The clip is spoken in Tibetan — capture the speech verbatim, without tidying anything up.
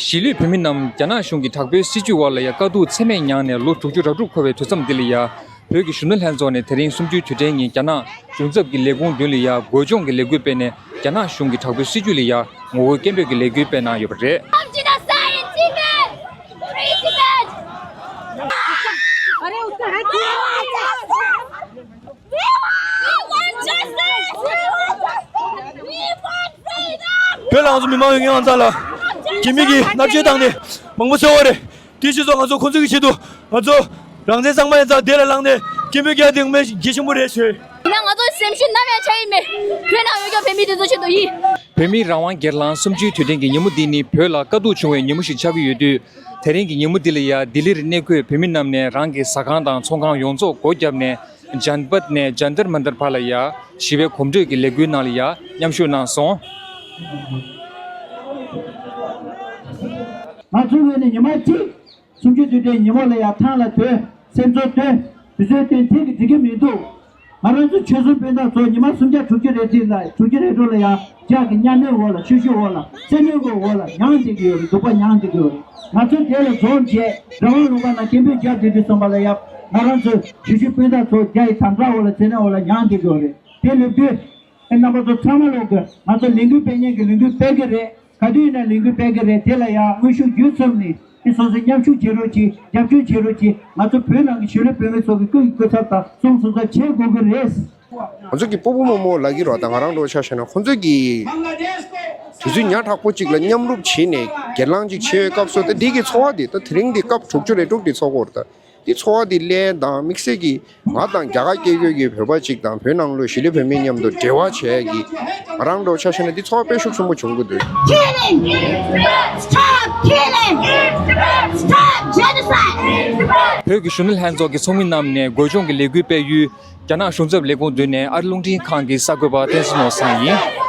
གཞིས་ལུས་བོད་མི་རྣམས་རྒྱ་ནག་གཞུང་གི་དྲག་པོའི་སྲིད་བྱུས་འོག་ལ་ཡང་དཀའ་སྡུག་ཚད་མེད་མྱངས་ནས་ལོ་དྲུག་ཅུ་རེ་དྲུག་འཁོར་བའི་དུས་མཚམས་འདི་ལ་ཡང་བོད་ཀྱི་གཞོན་ནུ་ལྷན་ཚོགས་ནས་དེ་རིང་གསུམ་བཅུའི་དུས་དྲན་ཉིན་རྒྱ་ནག་གཞུང་ཚབ་ཀྱི་ལས་ཁུངས་མདུན་ལ་ཡང་སྒོ་སྦྱོང་གི་ལས་འགུལ་སྤེལ་ནས་རྒྱ་ནག་གཞུང་གི་དྲག་པོའི་སྲིད་བྱུས་ལ་ཡང་ངོ་རྒོལ་སྐད་འབོད་ཀྱི་ལས་འགུལ་སྤེལ་གནང་ཡོད་པ་རེད། Come genocide in Tibet! Free Tibet! We want justice! We want justice! We want freedom! བོད་ལ་ང་ཚོ་མི་མང་ཡོད་མཁན་ང་ཚོ་ལ་རྒྱ་མི་གིས་མནར་གཅོད་བཏང་ནས་མང་པོ་བཟོས་པ་རེད། དེ་ཕྱིས་སུ་ང་ཚོ་ཁོང་ཚོ་གི་ཆེད་དུ་ང་ཚོ་རང་བཙན་གཙང་མ་ཡན་ཚ་བདེ་ལ་བླངས་ནས་སྐད་འབོད་རྒྱག་དེ་ངོ་མ་གལ་ཆེན་པོ་རེད་ཞུ། ཡིན་ན་ང་ཚོ་སེམས་ཤུགས་ནམ་ཡང་ཆག་ཡི་མེད། བོད་ནང་ཡོད་ཀྱང་བོད་མི་དེ་ཚོ་ཆེད་དུ་ཡིན། བོད་མིའི་རང་དབང་སྒེར་ལངས་གསུམ་བཅུའི་དུས་དྲན་གྱི་ཉིན་མོ་འདི་ནི་བོད་ལ་དཀའ་སྡུག་བྱུང་བའི་ཉིན་མོ་ཞིག་ཆགས་ཀྱི་ཡོད་དུས། དེ་རིང་གི་ཉིན་མོ་འདི་ལ་ཡ་ལྡི་ལིར་གནས་འཁོད་བོད་མི་རྣམས་ནས་རང་གི་ཟ་ཁང་དང་ཚོང་ཁང་ཡོངས་རྫོགས་སྒོ་བརྒྱབ་ནས་ཇན་པད་ནས་ཇན་ཏར་མན་ཏར་བར་ལ་ཡ་ཞི་བའི་གོམ་བགྲོད་ཀྱི་ལས་འགུལ་ནང་ལ་ཡ་མཉམ་ཞུགས་གནང་སོང་། ང་ཚོའི་ངོས་ནས་ཉི་མ་གཅིག་གསུམ་བཅུའི་དུས་དྲན་ཉིན་མོ་ལ་ཡ་ཐང་ལ་སྡོད། སེམས་ཚོར་སྟོན། དུས་ཚོད་སྟོན་ཐེངས་ཀྱི་འགྲིག་གི་མི་འདུག་ང་རང་ཚོ་ཆོལ་གསུམ་སྤུན་ཟླ་ཚོ་ཉི་མ་སུམ་བརྒྱ་དྲུག་ཅུ་རེ་གཅིག་ལ་དྲུག་ཅུ་རེ་དྲུག་ལ་ཡང་ཇག་གི་མཉམ་མེད་འོག་ལ་ཆོས་ཞུགས་འོག་ལ་བཙན་གནོན་གྱི་འོག་ལ་མྱངས་བསྡད་ཀྱི་ཡོད་རེད། སྡུག་པ་མྱངས་བསྡད་ཀྱི་ཡོད་རེད། ང་ཚོ་དེ་ལ་འཛོམས་བྱས་རང་དབང་ལུང་པ་ནང་སྐད་འབོད་རྒྱག་བསྡད་དུས་ཙམ་པ་ལ་ཡང་ང་རང་ཚོ་ཆོས་ཞུགས་སྤུན་ཟླ་ཚོ་ཇག་གི་དམ་དྲག་འོག་ལ་བཙན་གནོན་འོག་ལ་མྱངས་བསྡད་ཀྱི་ཡོད་རེད། དེ་ལབ་དུས་ཨེ་རྣམ་པ་ཚོ་ཚང་མ་ལོག་གི་ང་ཚོ་ལས་འགུལ་སྤེལ་མཁན་གྱི་ལས་འགུལ་སྤེལ་གི་རེད། ག་དུས་ཡིན་ན་ལས་འགུལ་སྤེལ་གི་རེད། དེ་ལ་ཡང་དངོས་ཤུགས་བརྒྱུད་གསུམ་ནས་དེ་སོ་སོས་མཉམ་ཞུགས་བྱེད་རོགས་གྱིས། རྒྱབ་སྐྱོར་བྱེད་རོགས་གྱིས། ང་ཚོ་བོད་ནང་གི་གཞིས་ལུས་བོད་མི་ཚོ་གི་སྐུ་ཡི་སྐུ་ཚབ་དང་གསུང་གསུང་ཚབ་བྱེད་དགོས་ཀྱི་རེད། ང་ཚོ་གི་སྤོ་བོ་རྨོ་མོ་ལབ་ཀྱི་རོགས་དང་ང་རང་འདྲ་བོ་ཆ་བཞག་ན་ཁོང་ཚོ་གི་དུས་ཚོད་ཉག་ཕྲ་པོ་གཅིག་ལ་མཉམ་རུབ་བྱས་ནས་སྒེར་ལངས་གཅིག་བྱེད་པའི་སྐབས་སུ་ད་འདི་གི་ཚོར་བ་འདི་ད་དེ་རིང་འདི་སྐབས་དྲུག་ཅུ་རེ་དྲུག་འདི་ཚོར་གི་ཡོད་རེད། ད་འདི་ཚོར་བ་འདི་ལེན་དང་དམིགས་བསལ་གྱི་ང་དང་རྒྱ་གར་སྐད་ཡོད་ཀྱི་བོད་པ་གཅིག་དང་བོད་ནང་ལོགས་གཞིས་ལུས་བོད་མི་མཉམ་དུ་འབྲེལ་བ་བྱས་ཀྱི་ང་རང་འདྲ་བོ་ཆ་བཞག་ན་འདི་ཚོར་བ་དཔེ་ཤུགས་ཆེན་པོ་བྱུང་གི་འདུག Killing! Stop killing! Stop genocide! བོད་ཀྱི་གཞོན་ནུ་ལྷན་ཚོགས་ཀྱི་ཚོགས་མི་རྣམས་ནས་སྒོ་སྦྱོང་གི་ལས་འགུལ་སྤེལ་ཡུལ་རྒྱ་ནག་གཞུང་ཚབ་ལས་ཁུངས་མདུན་ནས་ཨ་རི་རླུང་འཕྲིན་ཁང་གི་གསར་འགོད་པ་བསྟན་འཛིན་ནོར་བཟང་ཡིན།